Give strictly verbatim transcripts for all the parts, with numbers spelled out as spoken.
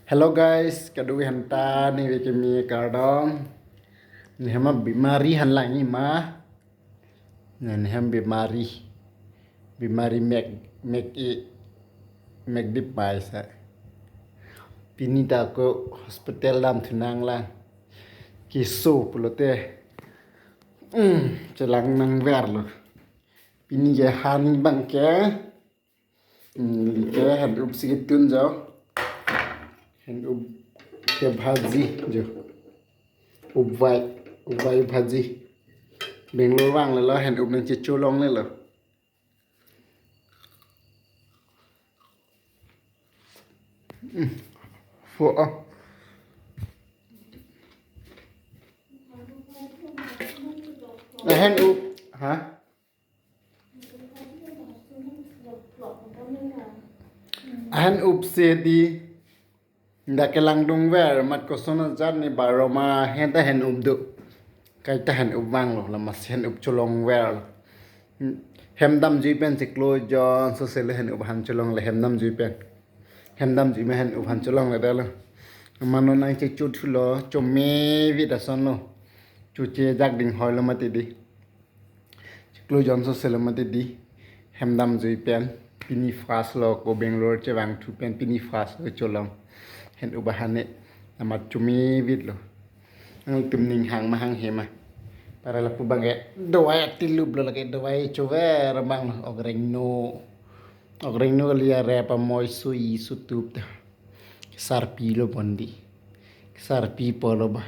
Hello guys, kadokave aphanta neli keme kardom. Nehem bimari han lang-i ma. Nehem bimari. Bimari mek mek-i mek dip pai sa. Pini ta ako hospital damthu nanglang. Keso pulote. Hmm, chelang nangverlo. Pini ke han abang ke. Hmm, ke hand up si ketun jo. Hand up ke bhaji jo. Upvai, upvai bhaji. Bangalore vanglelo hand up nangchecholonglelo. Hmm. Fo, ah. Hand up, ha? Hand up si di. Dak kelangdungver amat koson ajat ne baro ma henta hand up do. Kaita hand up vanglo, lama si hand up cholongverlo. Hem damjui pen chiklo jon sosele hand up han cholongle hem damjui pen. Hem damjui ma hand up han cholongle detlo. Mano nangchechothulo, chomevit asonlo. Choche jak ding hoilo mati di. Chiklo jon sosele mati di. Hem damjui pen. Pini first lo ako Bangalore chevangthu pen pini first lo cholong. Hand up ahan ne. Amat chomevitlo. Nangtum ning hang ma hanghe ma. Para lapu abang ke dawai atiluplo lake dawai chover abanglo. Ogreng no. Ogreng no kali arep amoi sui sutup ta. Sarpilo bondi. Sarpi polo ba.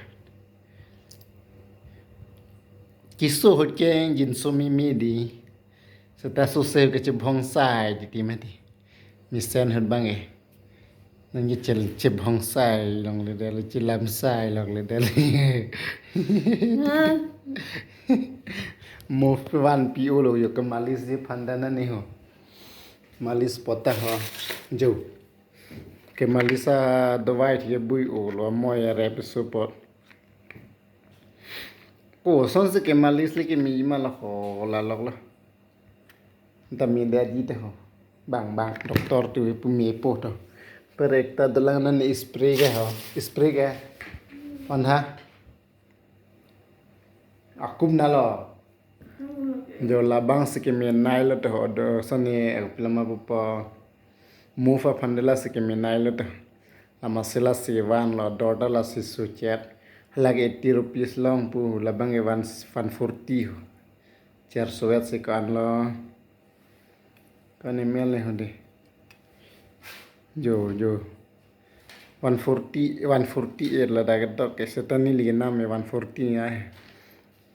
Keso ahut ke jinso meme di. Seta sose kechebhongsai titi mati. Mesen ahut abang eh. Nangkechel chebhongsai longle detlo, chelamsai longle detlo. Move vanpi-olo, yo ke malis ji aphanta nani ho. Malis pota ho. Jo. Ke malis adawai thik ke bui-olo, amoi arep support. Kosonsi ke malis le keme ma lo ho, lalok lo. Anta medet ji te ho. Bang bang doctor tu pu mepo to. Pere ekta dolang nani spray ke ho. Spray ke. On ha. Akum nalo. Jo labang si kemenailo te ho do sani pelama pupo. Move aphan de lasi kemenailo te. Lama si lasi vanlo, dor ta lasi suchet. Lake eighty rupees long pu labang ke one, one forty ho. Chair suet si ko-anlo. Ko-an M L ho de. Jo, jo. One forty, one forty-eight ladak ketok ke seta neli kenam e one forty ai.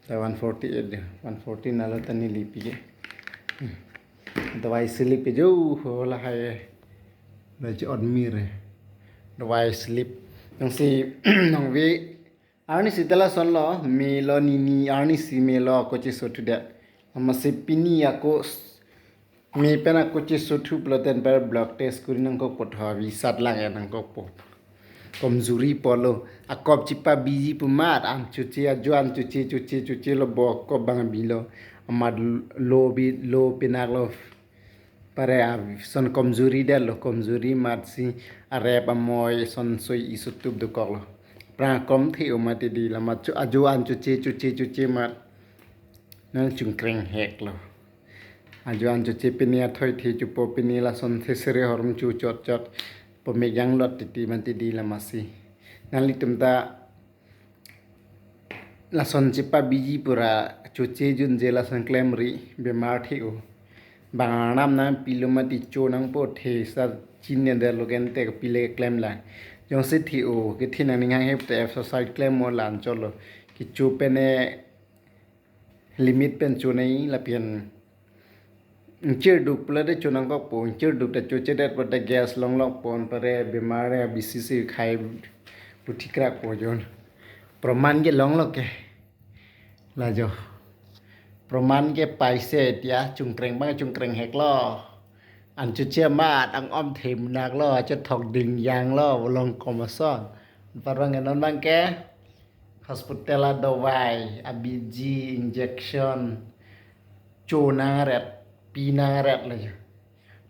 Ta one forty-eight de. One forty nalo ta neli pi ke. Hmm. Dawai slip ke jo ho lahai. Laji odmir e. Dawai slip. Nangsi nangve arnisi ta lasonlo, melo nini arnisi melo ako chesothudet. Amatsi pini ako s-, me pen ako chesothu pulote per blood test kuri nangkokpo tho, avi sat lang-et nangkokpo. Komjuri pulo, akop chepabiji pu amat, an choche ajo an choche, choche, chochelo bo akop abang bilo, amat lo bi, lo pinaklo. Pare ason komjuri detlo, komjuri amatsi arep amoi son soi-i sutup dokoklo. Aphrang akom the-o mati di lama cho-, ajo an choche, choche, choche amat. Nangchungkreng heklo. Ajo an choche pini athoi the chopo pini lason the sere horm chu chot chot. Pu me janglot titi mati di lamasi. Nanglitum ta lason chepabiji pura choche junje lason klemri bemar the-o. Bang arnam nangpilo mati cho nangpo the sa chinine detlo kente pile klemlang. Jongsi the-o kethe nangning hanghe te exercise klemmo la-an chotlo. Kecho pen e limit pen chonei lapen ingchirduk pulote cho nangkokpo, ingchirduk ta chochedet pulote gas longlokpon pare bemar ya bisisi khai puthikrakpo jon. Proman ke longlo ke. Lajo. Proman ke paise tia chungkreng abang chungkreng heklo. An choche amat ang om them naklo, achothok ding janglo, volong komason. Parang non abang ke. Hospital adawai, abiji, injection, cho nangret, pi nangret le.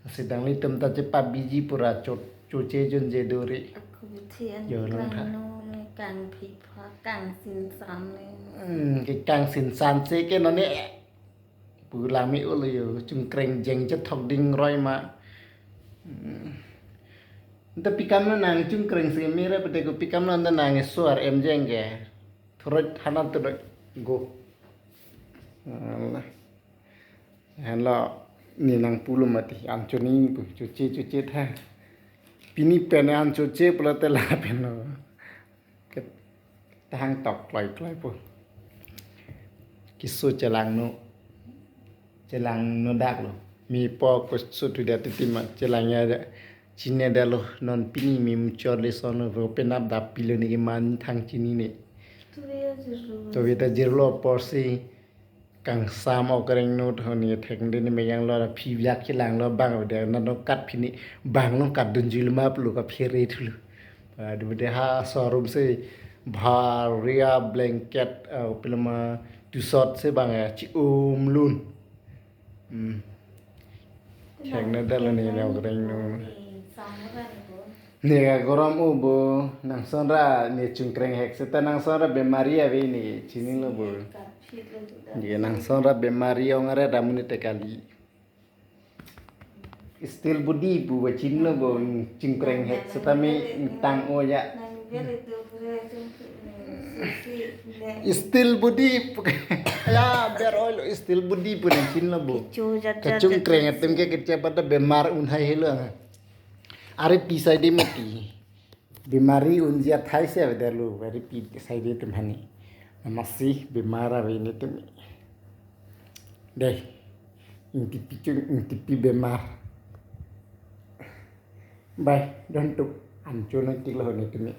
Lasi nanglitum ta chepabiji pura cho, choche junje dori. Thi an Yo, lang klang tha. No me kang phipha kang sinsan ne. Hmm, ke kang sinsan se ke non ne. Pu lang me ulo yo, chungkreng jeng chethok ding roi ma. Hmm. Nta pikam na nang chungkreng se mira pete ko pikam na nta nang suar em jeng ke. Thurut hanan tu doi go. Alah. Henlo ne nang pulo mati an choni pu chuche chuche tha. Pini pen an chuche pulote lapen lo. Ke tahang tok kloi kloi pu. Keso chelang no. Chelang no dak lo. Mi po ko so tu dia titi ma chelang ya da. Chine da lo non pini mi muchor le son lo penap da pilo ne ke man thang chini ne. Tuve ta jirlo. Tuve ta jirlo porsi kangsam okreng no thoni thek de ne meyang lo phi biak chelang lo bang de na no kat phini bang lo kat dun jul ma plu ka phere thulu. Adu de ha showroom se bharia blanket, uh, pelama tusot se bang ya chi um lun. Hmm. Thek na dal ni na okreng no. Ne ka gorom o bo, nang sonra ne chungkreng hek seta nang sonra bemari ave ne chini lo bo. Ye nang sonra bemari ong are damun te kali. Still body pu ba chini lo bo, chungkreng hek seta me tang o ya. Still body pu ya ber oi lo still body pu ne chini lo bo. Kecho jat jat jat. Kachungkreng atum ke kecha pada bemar un hai helo. Are pi sai de mati. Bemari unji athai se avedet lo, very pi sai de tum hani. Namasi bemar ave ne tum. Dei. Ingtipi chung, ingtipi bemar. Bye, don tuk. An chun tik lo ne tum.